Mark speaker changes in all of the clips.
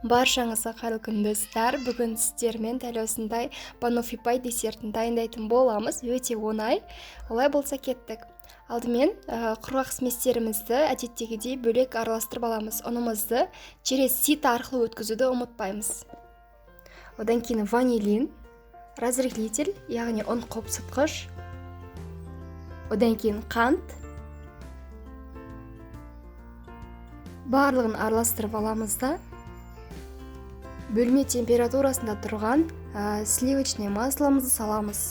Speaker 1: Баршаңызға қайырлы күн, достар! Бүгін сіздермен дәл осындай баноффи пай десертін дайындайтын боламыз. Өте оңай. Олай болса, кеттік. Алдымен құрғақ сместерімізді әдеттегідей бөлек араластырып аламыз. Ұнымызды через сито арқылы өткізуді ұмытпаймыз. Одан кейін ванилин, разрыхлитель, яғни ұн қопсытқыш, одан кейін қант. Барлығын араластырып аламыз да, бөлме температурасында тұрған сливочный масломызды саламыз.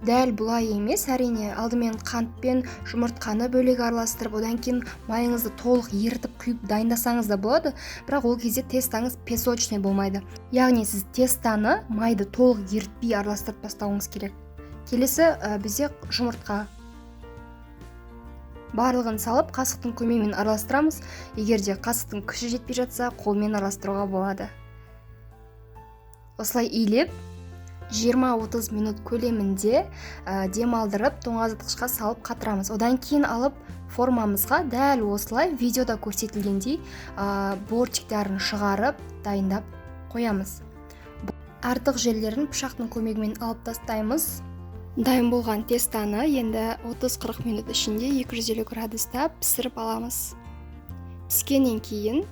Speaker 1: Дәл бұлай емес, әрине, алдымен қант пен жұмыртқаны бөлек араластырып, одан кейін майыңызды толық ерітіп құйып дайындасаңыз да болады, бірақ ол кезде тестаңыз песочный болмайды. Яғни сіз тестаны майды толық ерітпей араластырып тастауыңыз керек. Келесі бізде жұмыртқа. Барлығын салып, қасықтың көмегімен араластырамыз. Егер де қасықтың күші жетпей жатса, қолмен араластыруға болады. Осылай илеп, 20-30 минут көлемінде демалдырып, тоңазытқышқа салып қатырамыз. Одан кейін алып, формамызға дәл осылай видеода көрсетілгендей бортиктарын шығарып, дайындап қоямыз. Артық жерлерін пышақтың көмегімен алып тастаймыз. Дайын болған тестаны енді 30-40 минут ішінде 250 градуста пісіріп аламыз. Піскеннен кейін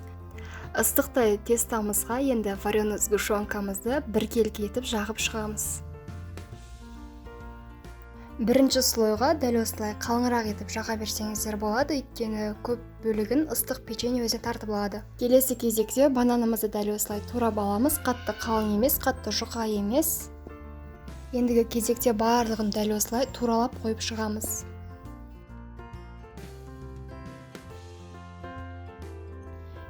Speaker 1: ыстықтай тестамызға енді вареный сгущенкамызды біркелкі етіп жағып шығамыз. Бірінші слойға дәл осылай қалыңырақ етіп жаға берсеңіздер болады, өйткені көп бөлігін ыстық печенье өзі тартып алады. Келесі кезекте бананымызды дәл осылай турап аламыз, қатты қалың емес, қатты жұқа емес. Ендігі кезекте барлығын дәл осылай туралап қойып шығамыз.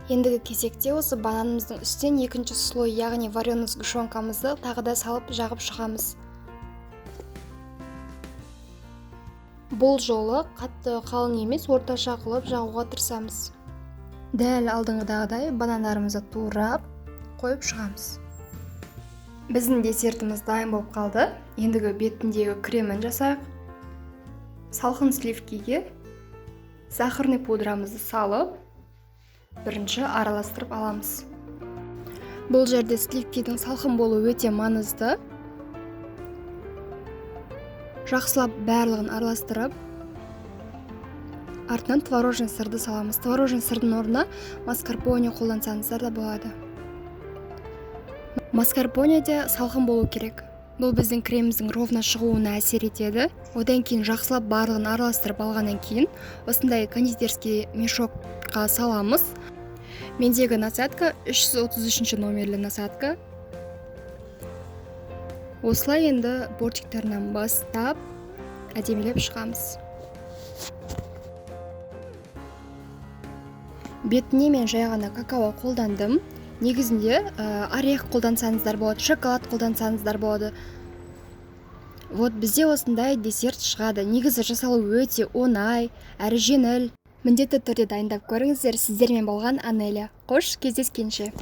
Speaker 1: Ендігі кезекте осы бананымыздың үстінен екінші слой, яғни вареный сгущенкамызды тағы да салып жағып шығамыз. Бұл жолы қатты қалың емес, орташа қылып жағуға тырысамыз. Дәл алдыңғыдағыдай банандарымызды турап қойып шығамыз. Біздің десертіміз дайын болып қалды. Ендігі бетіндегі кремін жасайық. Салқын сливкиге сахарный пудрамызды салып, бірінші араластырып аламыз. Бұл жерде сливкидің салқын болуы өте маңызды. Жақсылап барлығын араластырып, артынан творожный сырды саламыз. Творожный сырдың орнына маскарпоне қолдансаңыздар да болады. Маскарпоне де салқын болу керек. Бұл біздің креміміздің ровно шығуына әсер етеді. Одан кейін жақсылап барлығын араластырып алғаннан кейін осындай кондитерский мешокқа саламыз. Мендегі насадка 333 номерлі насадка. Осылай енді бортиктарынан бастап әдемілеп шығамыз. Бетіне мен жай ғана какао қолдандым. Негізінде орех қолдансаңыздар болады, шоколад қолдансаңыздар болады. Вот бізде осындай десерт шығады. Негізі жасалу өте оңай, әрі жеңіл. Міндетті түрде дайындап көріңіздер. Сіздермен болған Анеля. Қош кездескенше.